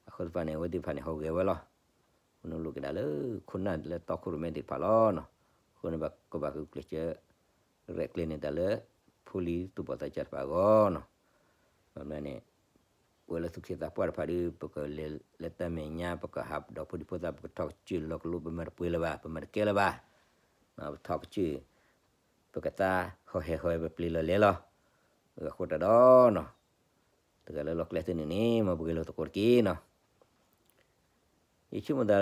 အဃိသတးန့ၣ် အဝဲသ့ၣ်တဖၣ်န့ၣ် ဟီၣ်ဂဲၤဝဲလီၤ. အဃိန့ၣ်လိၣ်က့ၤဒၣ်လၢ ခိၣ်နၢ်လၢတီခိၣ်ရိၣ်မဲသ့ၣ်တဖၣ်လီၤနီၤ. အဃိန့ၣ် ပကဘၣ်ဂုာ်ကျဲးစၢး ရဲၣ်ကျဲၤန့ၢ်တၢ်လၢ ဖိလံၤသူၣ်ဘီၣ်သးစၢ်တဖၣ်အဂီၢ်နီၤ. ဘၣ်မနုၤန့ၣ် ပဝဲလၢသူၣ်က့သးပှၢ်တဖၣ်ဒီး ပကလဲၤလၢတၢ်မဲာ်ညါ ပကဟးဒီးဖိဒံဖိသၣ် ပကထီၣ်ကစၢၢ်လီၤကလိ ပမၤတပှဲၤလၢၤဘၣ်, ပမၤတကဲလၢၤဘၣ်. ပထီၣ်ကစၢၢ် ပကသါဟီၣ်ဟဲဟီၣ်ဟဲ ပပျ့ၤလီၤလဲၤလီၤ. အဃိတၢ်ဒီးနီၤ တဂၤလၢလီၢ်ကျဲသ့ၣ်န့ၣ်န့ၣ် မ်ပဂဲၤလိာ်သကိးတက့ၢ်နီၤ. ယဆိကမိၣ်သး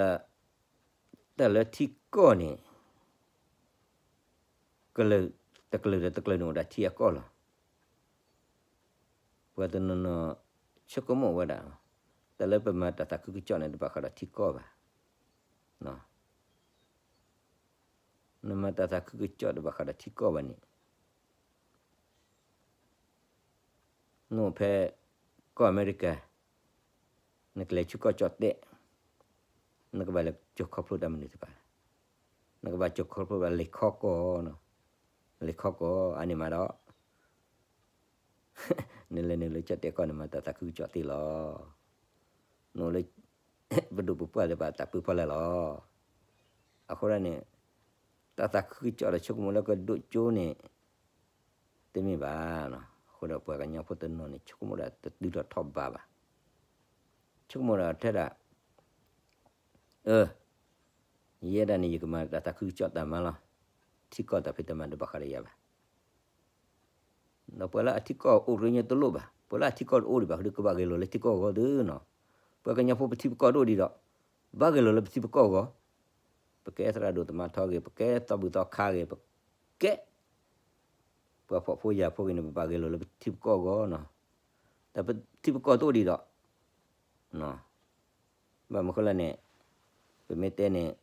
တၢ်လၢထံကီၢ်န့ၣ် ကလုာ်တကလုာ်ဒီးတကလုာ်န့ၣ်အိၣ်ဒၣ်ထံအကီၢ်လီၤ. ပှၤတနီၤနီၤ ဆိကမိၣ်ဝဲဒၣ် တၢ်လၢပမၤတၢ်သးခုကစီၣ်န့ၣ် တဘၣ်ဃးဒီးထံကီၢ်ဘၣ်. နမၤတၢ်သးခုကစီၣ်တဘၣ်ဃးဒီးထံကီၢ်ဘၣ်န့ၣ် နအိၣ်ဖဲ ကီၢ်အမဲရကၤ နကလဲၤဆူကီၢ်ကၠီၣ်တဲၣ် နကဘၣ်လဲၤကၠိခီဖျိတၢ်မနုၤတဖၣ်, နကဘၣ်ကၠိခီဖျိဘၣ်လဲၤခီကီၢ်, လဲၤခီကီၢ်အါန့ၢ်မးဒီး နလဲၤနုာ်လၢကၠီၣ်တဲၣ်ကီၢ်န့ၣ်မး တၢ်သးခုကစီၣ်သ့လီၤ. နအိၣ်လၢ ပဒိၣ်ပပှၢ်လၢပတၢ်ပၢဖီလာ်လီၤ. အဃိဒၣ်န့ၣ် တၢ်သးခုကစီၣ်ဒီးဆိကမိၣ်လၢကဒိၣ်ကၠိန့ၣ် တမ့ၢ်ဘၣ်. အဃိဒီးပှၤကညီဖိတနီၤန့ၣ် ဆိကမိၣ်ဒၣ်တတုၤထီၣ်ထီၣ်ဘးဘၣ်. ဆိကမိၣ်ဒၣ်ထဲဒၣ် အၢ ယဲဒၣ်န့ၣ် ယကမၤတၢ်သးခုကစီၣ်တၢ်မၤလီၤ. ထံကီၢ်တၢ်ဖံးတၢ်မၤတဘၣ်ဃးဒီးယၤဘၣ်. ဒီးပှၤလၢအထံကီၢ်အိၣ်တရံးညါတလိၣ်ဘၣ်, ပှၤလၢအထံကီၢ်တအိၣ်ဒံးဘၣ်ဃုာ်ဒီး ကဘၣ်ဂဲၤလိာ်လၢထံကီၢ်အဂီၢ်သုနီၤ. ပှၤကညီဖိပထံပကီၢ်တအိၣ်ဒံးဒီး ဘၣ်ဂဲၤလိာ်လၢပထံပကီၢ်အဂီၢ်. ပကဲသရၣ်ဒိၣ်သမါထီဂ့ၤ, ပကဲသီဘူၣ်သီခါဂ့ၤ, ပကဲ ပှၤဖှီၣ်ဖိယာ်ဖိဂ့ၤန့ၣ် ပဘၣ်ဂဲၤလိာ်လၢပထံပကီၢ်အဂီၢ်နီၤ. တၢ်ပထံပကီၢ်တအိၣ်ဒံးဒီး ဘၣ်မနုၤဃိလဲၣ်န့ၣ် ပမ့ၢ်တဲန့ၣ်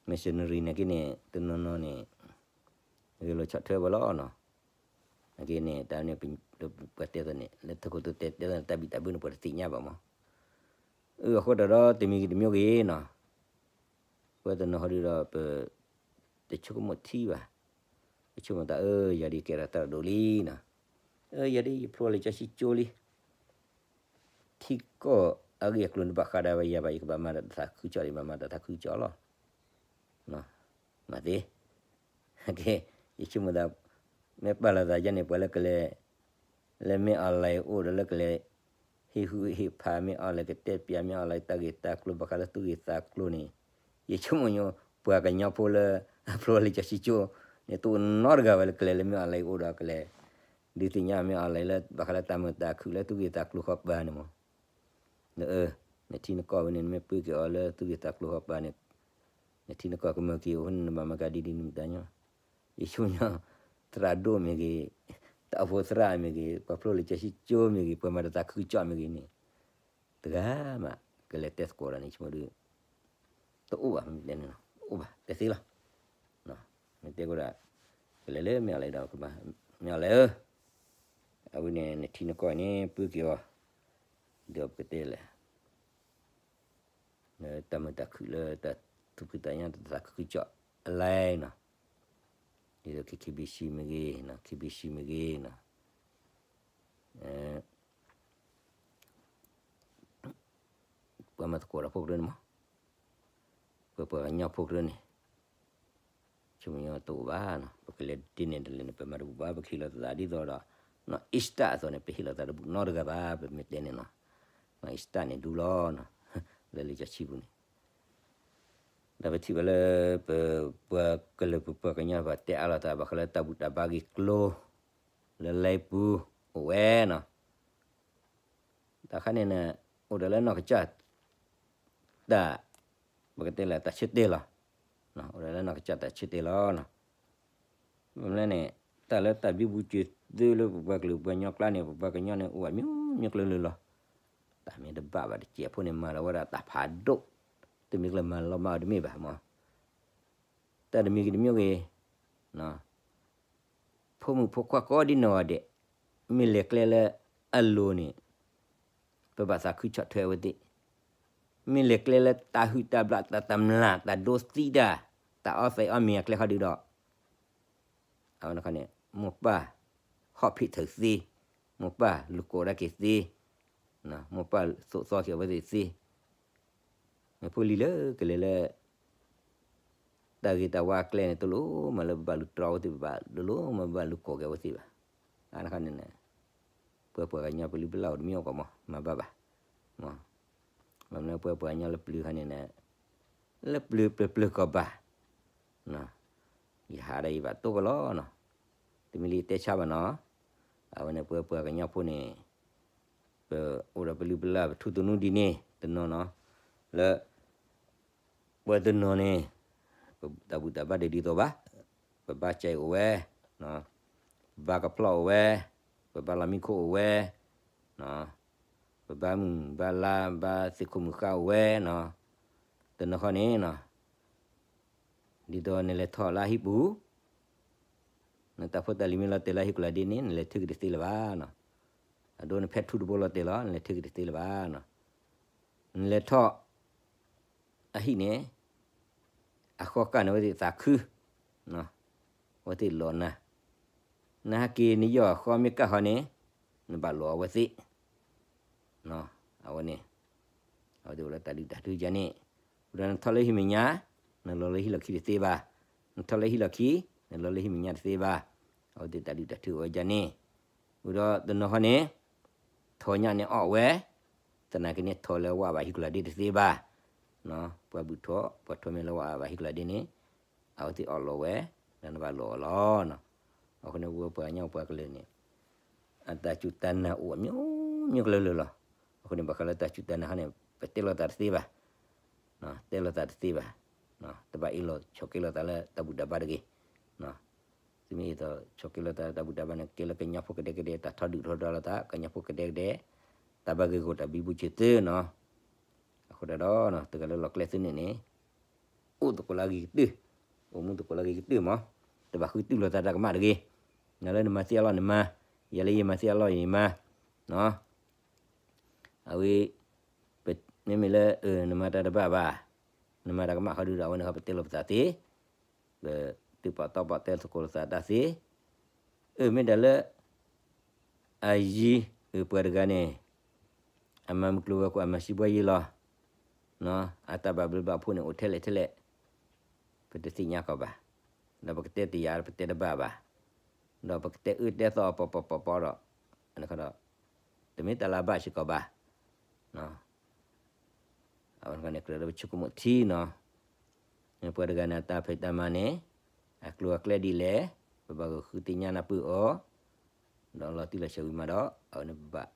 missionary နာ်က့န့ၣ် တနီၤနီၤန့ၣ် ဂဲၤလိာ်ဆီၣ်ထွဲဝဲလီၤနီၤ. နာ်က့န့ၣ် တၢ်န့ၣ် ပှၤတဲသိးန့ၣ် လၢထၢခိၣ်တဲတဲသိးန့ၣ် တၢ်ဘံၣ်တၢ်ဘၢန့ၣ် ပှၤတသ့ၣ်ညါဘၣ်မး. အဃိတၢ်ဒီးတမံၤဂ့ၤတမံၤဂ့ၤနီၤ ပှၤတနီၤဟီဒုဒီး ပ တဆိကမိၣ်ထံဘၣ်. ပဆိကမိၣ်သး အၢ ယၤဒ်ကဲထီၣ်သရၣ်ဒိၣ်လံနီၤ, အၢ ယၤဒ်ယဖျိလံာ်စီဆှံကၠိလံ, ထံကီၢ်အဂ့ၢ်အကျိၤန့ၣ်ဘၣ်ဃးဒီးယၤဘၣ်, ယကဘၣ်မၤတၢ်သးခုကစီၣ်ဒံး, မၤမၤတၢ်သးခုကစီၣ်လီၤ. မၤသ့, ယဆိကမိၣ်သး မ့ၢ်ပာ်လီၤသးယဲန့ၣ် ပှၤလၢကလဲၤ လၢမ့ၢ် online အိၣ်ဒီးလၢကလဲၤ ဟ့ၣ်ဟူးဟ့ၣ်ဖးမ့ၢ် online ကတဲပျးမ့ၢ် online တၢ်ဂ့ၢ်တၢ်ကျိၤ ဘၣ်ဃးလၢသူၣ်ဂ့ၢ်သးကျိၤန့ၣ်, ယဆိကမိၣ်ညီ ပှၤကညီဖိလၢ အဖျိလံာ်စီဆှံကၠိန့ၣ် တအိၣ်နီတဂၤဝဲလၢကလဲၤလၢမ့ၢ် online အိၣ်ဒီးကလဲၤ ဒုးသ့ၣ်ညါမ့ၢ် online လၢဘၣ်ဃးလၢတၢ်မုာ်တၢ်ခုၣ်လၢသူၣ်ဂ့ၢ်သးကျိၤဃီပၤန့ၣ်မး. နအၢ နထံနကီၢ်ဝဲန့ၣ် နမ့ၢ်ပၢက့ၤအီၤလၢသူၣ်ဂ့ၢ်သးကျိၤဃီပၤန့ၣ်, နထံနကီၢ်ကမၢက့ၤအိၣ်န့ၣ် နဘၣ်မၤကၤဒ်ဒ်န့ၣ်မတၤညီ, ယဆိကမိၣ်ညီ သရၣ်ဒိၣ်မ့ၢ်ဂ့ၤ, တၢ်အိၣ်ဖှိၣ်သရၣ်မ့ၢ်ဂ့ၤ, ပှၤဖျိလံာ်စီဆှံကၠိမ့ၢ်ဂ့ၤ, ပှၤမၤတၢ်သးခုကစီၣ်မ့ၢ်ဂ့ၤန့ၣ် တဂၤမး ကလဲၤတဲသကိးဒီးန့ၣ် ဆိကမိၣ်ဒုး တအိၣ်ဘၣ်, မ့ၢ်တဲန့ၣ်လီၤ, တအိၣ်ဘၣ်, တဲသ့လီၤ. မ့ၢ်တဲကဒီး ကလဲၤလၢမ့ၢ် online ဒီးကမၤ, မ့ၢ် online ဧၢ, အဝဲန့ၣ် နထံနကီၢ်န့ၣ် ပၢက့ၤအီၤ, ဒီးပကတဲလဲၣ် လၢတၢ်မုာ်တၢ်ခုၣ်လၢတၢ်သူၣ်ဖှံသးညီ တၢ်သးခုကစီၣ်အ online နီၤ, ဒ်သိး K K B C မ့ၢ်ဂ့ၤ, K B C မ့ၢ်ဂ့ၤနီၤ, ပှၤမၤသကိးတၢ်ဖိကရၢန့ၣ်မး, ပှၤပှၤကညီဖိကရၢန့ၣ် ဆိကမိၣ်ညီတအိၣ်ဘၣ်နီၤ, ပကလဲၤဒ်န့ၣ်ဒ်လဲၣ်န့ၣ် ပမၤတဘူၣ်ဘၣ်, ပကဟ့ၣ်လီၤသးဒ်သိးဒီး နီၢ်အ့စတၢ်အသိးန့ၣ် ပဟ့ၣ်လီၤသးတဘူၣ်နီတဂၤဘၣ်, ပမ့ၢ်တဲန့ၣ်နီၤ, နီၢ်အ့စတၢ်န့ၣ်ဒုလီၤနီၤ, လၢလံာ်စီဆှံပူၤန့ၣ် ဒီးပထံၣ်ဘၣ်လၢ ပပှၤကလုာ်ပပှၤကညီ ပတဲအါလိာ်သးဘၣ်ဃးလၢတၢ်ဘူၣ်တၢ်ဘါဂ့ၢ်ကျိၤ လၢ online ပူၤ အိၣ်ဝဲနီၤ, တၢ်ခါန့ၣ်န့ၣ် အိၣ်ဒီးလၢနီၢ်ကစၢ် တၢ် ပကတဲလၢတၢ်ဆၢတဲာ်လီၤ, အိၣ်ဒီးလၢနီၢ်ကစၢ်တၢ်ဆၢတဲာ်လီၤ. မ့ၢ်လၢန့ၣ် တၢ်လၢတၢ်ဘံဘူစၢၤသုလၢပပှၤကလုာ်ပှၤကညီကျါန့ၣ် ပပှၤကညီန့ၣ် အိၣ်ဘၣ်မံၤမံၤကျၢၤလၢာ်လီၤ. တၢ်မ့ၢ်တဘၣ်ဘၣ်တစဲးဖိန့ၣ် မၤလီၤဝဲဒၣ်တၢ်ဖးဒိၣ်, တမ့ၢ်ကျၢၤမၤလီၤမၢ်အီၤတမ့ၢ်ဘၣ်မး, တၢ်တမံၤဂ့ၤတမံၤဂ့ၤ ဖိမုၣ်ဖိခွါကိးဒ်နီၢ်ဂၤဒဲး, မ့ၢ်လဲၤကျဲလၢအလိၤန့ၣ် ပဘၣ်သးခုဆီၣ်ထွဲအဝဲသ့ၣ်, မ့ၢ်လဲၤကျဲလၢတၢ်ဟုၣ်တၢ်ဘျၣ်တၢ်တမျၢ်တၢ်ဒိသံတၢ်, တၢ်အီသံးအီမ့ၤအကျဲဃီဒုဒီး အဝဲန့ၣ်ခီန့ၣ် မိၢ်ပၢ် ဟီၣ်ဖံးထုးသ့, မိၢ်ပၢ်လူၤကိးဒၣ်က့ၤသ့, မိၢ်ပၢ်သိးသီက့ၤအဝဲသ့ၣ်သ့, မ့ၢ်ဖိလံၤလၢကလဲၤလၢ တၢ်ဂ့ၤတၢ်ဝါအကျဲန့ၣ် တလိၣ်မးလၢပဘၣ်လူၤတြီအဝဲသ့ၣ်ဘၣ်, တလိၣ်မးပဘၣ်လူၤကိးက့ၤအဝဲသ့ၣ်ဘၣ်. အန့ၣ်ခီန့ၣ် ပှၤပှၤကညီပလုၢ်ပလၢ်အိၣ်တမံၤအိၣ်ကီးမး မၤဘၣ်ဘၣ်. မ့ၢ်မနုၤပှၤပှၤကညီလၢပျုၤခီန့ၣ် လၢပျုၤပျုၤပျုၤကီၢ်ဘၣ် ယဟးဒီးယဘၣ်တိၢ်ကီးလီၤနီၤ. တမ့ၢ်လၢယတဲဆါဘၣ်နီၤ. အဝဲန့ၣ်ပှၤပှၤကညီဖိန့ၣ် ပအိၣ်ဒီးပလုၢ်ပလၢ်ပထူသနူဒ်န့ၣ် တနီၤနီၤ လၢ ပှၤတနီၤန့ၣ် တၢ်ဘူၣ်တၢ်ဘါဒ်သိးဘၣ်, ပဘါစဲအိၣ်ဝဲ, ပဘါကဖျီၣ်အိၣ်ဝဲ, ပဘါလီၢ်မံခိၣ်အိၣ်ဝဲ, ပဘါမုၢ်ဘါလါဘါသ့ၣ်ခိၣ်မုၢ်ဃါအိၣ်ဝဲနီၤ. တနီၤဃီန့ၣ်နီၤ ဒ်သိးနလဲၤထီၣ်လၢအဟံၣ်ပူၤ နတၢ်ဖိတၢ်လံၤမ့ၢ်လီၤတဲာ်လၢဟံၣ်ကီၢ်လၢဒ်န့ၣ် နလဲၤထုက့ၤတသ့လၢၤဘၣ်နီၤ. အဒိနဖဲထူတဘိလီၤတဲာ်လီၤ နလဲၤထုက့ၤတသ့လၢၤဘၣ်နီၤ. နလဲၤထီၣ် အဟံၣ်န့ၣ် အဃီကၢ်န့ၣ် အဝဲသ့ၣ်သးခု, အဝဲသ့ၣ်လီၤနၤ, နဟဲက့ၤနယီၢ်အဃီမ့ၢ်ကၢ်ဃီန့ၣ် နဘၣ်လီၤအဝဲသ့ၣ် အဝဲန့ၣ် အဝဲသ့ၣ်အိၣ်လၢတၢ်ဒုၣ်တၢ်ထုယါန့ၣ်, ဝံၤဒီးနထီၣ်လၢဟံၣ်မဲာ်ညါ နလီၤလၢဟံၣ်လီၢ်ခံတသ့ဘၣ်, နထီၣ်လၢဟံၣ်လီၢ်ခံ နလီၤလၢဟံၣ်မဲာ်ညါတသ့ဘၣ်, အဝဲသ့ၣ်တၢ်ဒုၣ်တၢ်ထုအိၣ်ဝဲယါန့ၣ်, ဝံၤဒီးတနီၤဃီန့ၣ် ထီၣ်ညၣ်န့ၣ်အီၣ်ဝဲ, သနာ်က့န့ၣ်ထီၣ်လၢဝၣ်ဘၣ်ဟံၣ်ကီၢ်လၢဒ်တသ့ဘၣ်, ပှၤဘုၣ်ထီၣ် ပှၤထီၣ်မ့ၢ်လၢဝဲအဘၣ်ဟ့ၣ်ကျါဒ်န့ၣ် အဝဲသ့ၣ်အီၣ်လီၤဝဲ ဒီးနဘၣ်လိးအီၤလီၤ. အဃိန့ၣ် ဝဲပှၤကညီပှၤကလုာ်န့ၣ် အတၢ်စူၢ်တၢ်နာ်အိၣ်အမျိုးမျိုးကလုာ်လၢ်လၢ်. အဃိန့ၣ် ဘၣ်ဃးလၢတၢ်စူၢ်တၢ်နာ်ဟီန့ၣ် ပတဲလိာ်သးတသ့ဘၣ်, တဲလိာ်သးတသ့ဘၣ်, တဘၣ်အ့ၣ်လိာ်ဆိးက့လိာ်သးလၢတၢ်ဘူၣ်တၢ်ဘါတဂ့ၤ. သုမ့ၢ်အ့ၣ်လိာ်ဆိးက့လိာ်သးလၢတၢ်ဘူၣ်တၢ်ဘါန့ၣ် ကဲလၢကညီဖိကဒဲကဒဲ တၢ်ထီဒုၣ်ထီဒါလိာ်သး ကညီဖိကဒဲကဒဲ တၢ်ဘၣ်ဂ့ၢ်ဂီၢ်တၢ်ဘံဘူဆံးသုနီၤ. အဃိဒီး တဂၤလၢလီၢ်ကျဲသုန့ၣ်န့ၣ် အိၣ်သကိးလၢအဂ့ၤကတၢၢ်, အိၣ်မူသကိးလၢအဂ့ၤကတၢၢ်မး, တဘၣ်ဃုတူၢ်လိာ်သးတၢ်ကမၣ်တဂ့ၤ. နလၢနမၤသ့အလီၢ်န့ၣ်မၤ, ယၤလၢယမၤသ့အလီၢ်န့ၣ်မၤ, အဝဲ မ့မ့ၢ်လၢ နမၤတၢ်တဘၣ်ဘၣ်, နမၤတၢ်ကမၣ်ဃီဒုဒီး အဝဲန့ၣ်ခီပတဲလိာ်ပသးသ့, ပသုးပာ်တီပာ်တဲသကိးလိာ်သးတၢ်သ့, အၢ မ့ၢ်ဒၣ်လၢ အယံၤ ပှၤတဂၤန့ၣ် အမၤမုၢ်ကျိၤဝဲၤကွာ် အမၤစံးဘှီယံၤလီၤ, အတၢ်ဘၣ်ဘျုးဘၣ်ဖှိၣ်န့ၣ် အိၣ်ထဲလဲၣ်ထဲလဲၣ်, ပတသ့ၣ်ညါကီးဘၣ်, ဒီးပကတဲတယာ် ပတဲတဘၣ်ဘၣ်, ဒီးပကတဲအၢတဲသီအီၤပီၤပီၤပီၤပီၤဒီး အန့ၣ်ခီဒီး တမ့ၢ်တၢ်လၢအဘၣ်စ့ၢ်ကီးဘၣ်. အဝဲန့ၣ်ကြၢးလၢပဆိကမိၣ်ထံနီၤ, ပှၤတဂၤန့ၣ် အတၢ်ဖံးတၢ်မၤန့ၣ် အကျိၤအကျဲဒ်လဲၣ်, ပဘၣ်ဂုာ်ဃုသ့ၣ်ညါနၢ်ပၢၢ်အီၤ, ဒီးလီၤတံၢ်လီၤဆဲးဝံၤမးဒီး အဝဲန့ၣ်ပဘၣ်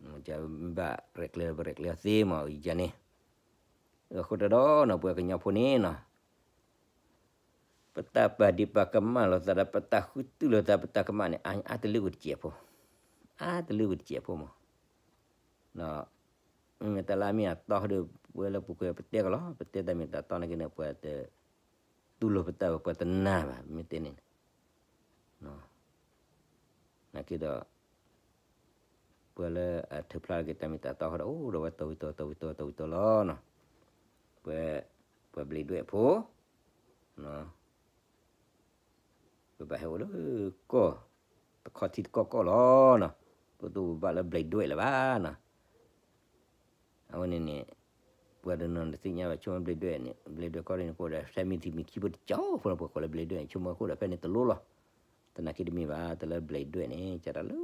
မ့ၢ်ဘၣ်ရဲၣ်ကျဲၤ ပရဲၣ်ကျဲၤအီၤသ့မး အံၤယၤန့ၣ်, အဃိတဒီးနီၤ ပှၤကညီဖိန့ၣ်နီၤ ပတၢ်ပာ်ဒံးပာ်ကမၣ်လိာ်သးဒီး ပတၢ်ဃုတူၢ်လိာ်သး ပတၢ်ကမၣ်န့ၣ် အါတလၢအိၣ်တစဲးဖိ, အါတလၢအိၣ်တစဲးဖိမး, ဒီး မ့မ့ၢ်တၢ်လၢအမ့ၢ်အတီဒီး ပဝဲလၢပူၤကွံာ်ပတဲကလီၤ, ပတဲတၢ်မ့ၢ်တၢ်တီနာ်က့န့ၣ် ပှၤတ တူၢ်လိာ်ပတၢ် ပှၤတနာ်ဘၣ် မ့ၢ်တဲန့ၣ်, နာ်က့ဒီး ပှၤလၢအထုးဖျါက့ၤတၢ်မ့ၢ်တၢ်တီဃီဒီး အိၣ်ဒီးဝဲတီဝံၤတီ တီဝံၤတီ တီဝံၤတီလီၤနီၤ, ပှၤ ပှၤဘျံးဒွဲၣ်ဖိ ပဘၣ်ဟဲအိၣ်လၢကီၢ် တခီထံတကီၢ်ကီၢ်လီၤနီၤ, ပတအိၣ်ဘၣ်လၢဘျံးဒွဲၣ်လၢၤဘၣ်နီၤ. အဝဲန့ၣ်န့ၣ် ပှၤတနီၤတသ့ၣ်ညါဘၣ် ဆိကမိၣ်ဘျံးဒွဲၣ်န့ၣ် ဘျံးဒွဲၣ်ကီၢ်ရ့ၣ်န့ၣ် ကအိၣ်ဒီး ဖဲမံၤသံးမံၤခံဖိတကၠီဖိန့ၣ် ပှၤကိးလၢဘျံးဒွဲၣ်န့ၣ် ဆိကမိၣ်အခိၣ်ဒီးဖဲန့ၣ်တလိၣ်လီၤ. သနာ်က့တမ့ၢ်ဘၣ် တၢ်လၢဘျံးဒွဲၣ်န့ၣ် ကၢ်တၢ်လၢ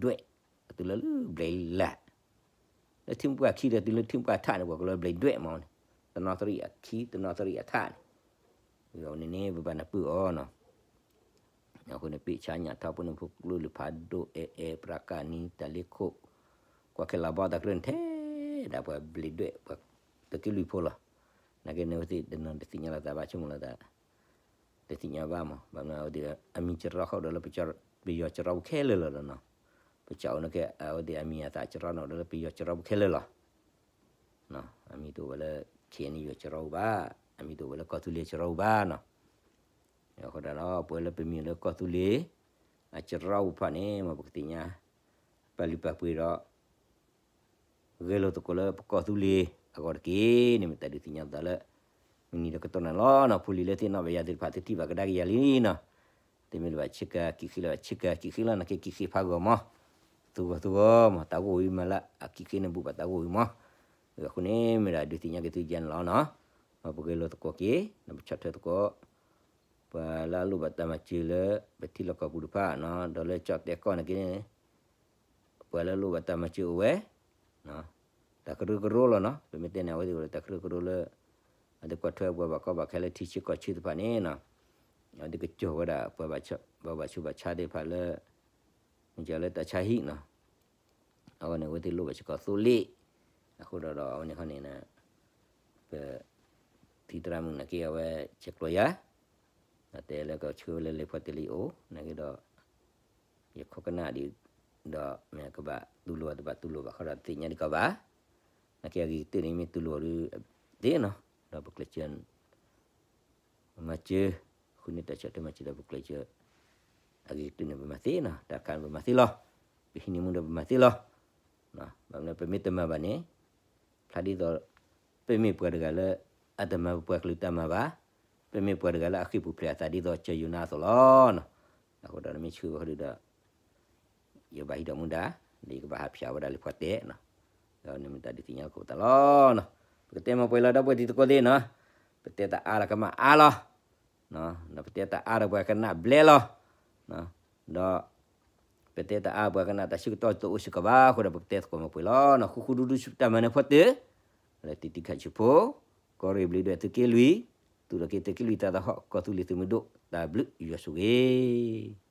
ဒွဲၣ် အတုၤလၢလၢဘျံးလၢ် လၢထံမူပှၢ်ခံဒီး တုၤလၢထံမူပှၢ်ထးန့ၣ် ပှၤကိးလၢဘျံးဒွဲၣ်မးန့ၣ်, တနီသရံၣ်အခံ တနီသရံၣ်အထးန့ၣ်, အန့ၣ်န့ၣ် ပဘၣ်နၢ်ပၢၢ်အီၤနီၤ. အဃိန့ၣ် ပ့ၢ်ဆါညၣ်ထီၣ်ဖိန့ၣ် ဖိကျိလုၢ်ဖးဒိၣ် အဲၣ်အဲၣ် ပြးကၣ်နံ တၢ်လ့ခိၣ် ကွၢ်ခဲလၢာ်ဘီတၢ်ကရၢန့ၣ် ထဲဒၣ်ပှၤဘျံးဒွဲၣ် ပှၤတက့လွံၢ်ဖိလီၤ. နာ်က့န့ၣ်ဝဲသ့ၣ်တနီၤတသ့ၣ်ညါလိာ်သးဘၣ် ဆိကမိၣ်လိာ်သး တသ့ၣ်ညါဘၣ်မး ဘၣ်မနုၤအဝဲသ့ၣ် အမံၤစရီဃီဒီးလၢ ပယီၤစရီပူၤခဲလၢာ်လီၤနီၤ. ပကၠီအိၣ်န့ၣ်က့ အဝဲသ့ၣ်အမံၤအသၣ်စရီန့ၣ်ဒီးလၢပယီၤစရီပူၤခဲလၢာ်လီၤ. အမံၤတအိၣ်ဝဲလၢ ခ့ၣ်အဲၣ်ယူၣ် စရီပူၤဘၣ်, အမံၤတအိၣ်ဝဲလၢကီၢ်သူလ့ၤစရီပူၤဘၣ်နီၤ. အဃိဒီး ပဝဲလၢပမံၤလၢကီၢ်သူလ့ၤ အစရီပူၤတဖၣ်န့ၣ် မ်ပကသ့ၣ်ညါ ပာ်လုၢ်ပာ်ပှ့ၤဒီး ဂဲၤလိာ်သကိးလၢပကီၢ်သူလ့ၤအဂီၢ်တက့ၢ်န့ၣ် မ့ၢ်တၢ်ဒုးသ့ၣ်ညါသးလၢ မုၢ်နံၤဒီးကတီၢ်န့ၣ်လီၤနီၤ. ဖိလံၤလၢသ့ၣ်နီၣ်ဘၣ်ယၤသ့ၣ်တဖၣ် သုထံၣ်ဘၣ်ကဒါက့ၤယၤလံနီၤ. သုမ့ၢ်လၢဘၣ်ဆ့ကၤကံၣ်ဃ့လၢဘၣ်ဆ့ကၤကံၣ်ဃ့လီၤ နာ်က့ကံၣ်ဃ့ဖးဂီၤမး, သူဂီၤသူဂီၤမး တၢ်ဂိၢ်ဝံၤမးလၢအကံၣ်ဃ့န့ၣ် ဘူးဘၣ်တၢ်ဂိၢ်ဝံၤမး. အဃိန့ၣ် မ့ၢ်ဒၣ်ဒုးသ့ၣ်ညါက့ၤသုယဲန့ၣ်လီၤနီၤ. မ်ပဂဲၤလိာ်သကိးက့ၤ ဒီးပဆီၣ်ထွဲသကိး ပှၤလၢအလိၣ်ဘၣ်တၢ်မၤစၢၤလၢ ပထံလီၢ်ကီၢ်ပူၤတဖၣ်နီၤ ဒီးလၢကၠီၣ်တဲာ်ကီၢ်နာ်က့န့ၣ် ပှၤလၢအလိၣ်ဘၣ်တၢ်မၤစၢၤအိၣ်ဝဲ တၢ်ကရၢကရိလီၤနီၤ. ပမ့ၢ်တဲန့ၣ် အဝဲသ့ၣ်အိၣ်ဒီးတၢ်ကရၢကရိလၢ အဝဲသ့ၣ်ကွၢ်ထွဲပှၤဘၣ်ကီဘၣ်ခဲလၢထံဆၢကီၢ်ဆၢတဖၣ်န့ၣ်နီၤ. အဝဲသ့ၣ်ကစိာ်ဝဲဒၣ် ပှၤဘၣ်ဆူးဘၣ်ဆါသ့ၣ်တဖၣ်လၢ မ့ၢ်ကလၢတၢ်ဆါဟံၣ်နီၤ. အဝဲန့ၣ် အဝဲသ့ၣ်လိၣ်ဘၣ်စ့ၢ်ကီးသိလ့ၣ်, အဃိဒီး အဝဲန့ၣ်ခီန့ၣ် ပ သံသရၣ်မုၣ်နာ်က့ အဝဲဆဲးကျိးယၤ ဒီးတဲလၢကဆှၢဝဲလၢလံာ်ဖီတဲလံအိၣ် နာ်က့ဒီး ယခိၣ်ကနၣ်ဒ် ဒီးမ့ၢ်ကဘၣ်တူၢ်လိာ်တဘၣ်တူၢ်လိာ်ဘၣ်ဃီဒီးတသ့ၣ်ညါဒံးကီးဘၣ်. နာ်က့အဂ့ၤကတၢၢ်န့ၣ် မ့ၢ်တူၢ်လိာ်ဒ်သ့နီၤ ဒီးပကျဲးစၢး မၤစၢၤ ဃုန့ၢ်တၢ်ဆီၣ်ထွဲမၤစၢၤဒီးပကျဲးစၢး အဂ့ၤကတၢၢ်န့ၣ် ပမၤသ့နီၤ တၢ်တခါန့ၣ် ပမၤသ့လီၤ. ပဟံးန့ၢ်မူဒီးပမၤသ့လီၤ. ဘၣ်မနုၤပမ့ၢ်တမၤဘၣ်န့ၣ် ဖျါဒ်သိး ပမ့ၢ်ပှၤတဂၤလၢ အတမၤပပှၤကလုာ်တၢ်မၤဘၣ်, ပမ့ၢ်ပှၤတဂၤလၢအဃ့ၢ်ပူၤဖျဲးအသးဒ်သိးကၠီယိၤနါအသိးလီၤ. အဃိဒီးနမ့ၢ်ဆှၢဝဲဃီဒုဒီး ယဘၣ်ဟံးဒီးမူဒါ ဒီးယကဘၣ်ဟးဖျါဝဲဒၣ်လံာ်ဖီတဲနီၤ. ဒီးနမ့ၢ်တၢ်ဒုးသ့ၣ်ညါသကိးပသးလီၤနီၤ. ပကတဲမ့ၢ်ပှဲၤလီၤဒီပုၢ်ဝဲၢ်တံၤသကိးသ့ၣ်နီၤ. ပတဲတၢ်အါလီၤကမၣ်အါလီၤ. ဒီးပတဲတၢ်အါဒီးပှၤကနၣ်ဘျဲလီၤ. ဒီး ပတဲတၢ်အါပှၤကနၣ်တၢ်ဆၢကတီၢ်တအိၣ်စ့ၢ်ကီးဘၣ်အဃိဒီး ပကတဲသကိးမ့ၢ်ပှဲၤလီၤနီၤ. ဃူဃူဒူဒူဆူတၢ်မၤနၢၤဖီတၢၢ် လၢတံၤတံၤခးဆံးဖိ, ကီၢ်ရ့ၣ်ဘျုးဒွဲၣ်သုးက့လွံၢ်, သူၣ်ထီၣ်က့ၤသုးက့လွံၢ်တၢ်သဟီၣ် ကီၢ်သူလ့ၤသုးမုၢ်ဒိၣ် တၢ်ဘျုးယွၤဆိၣ်ဂ့ၤ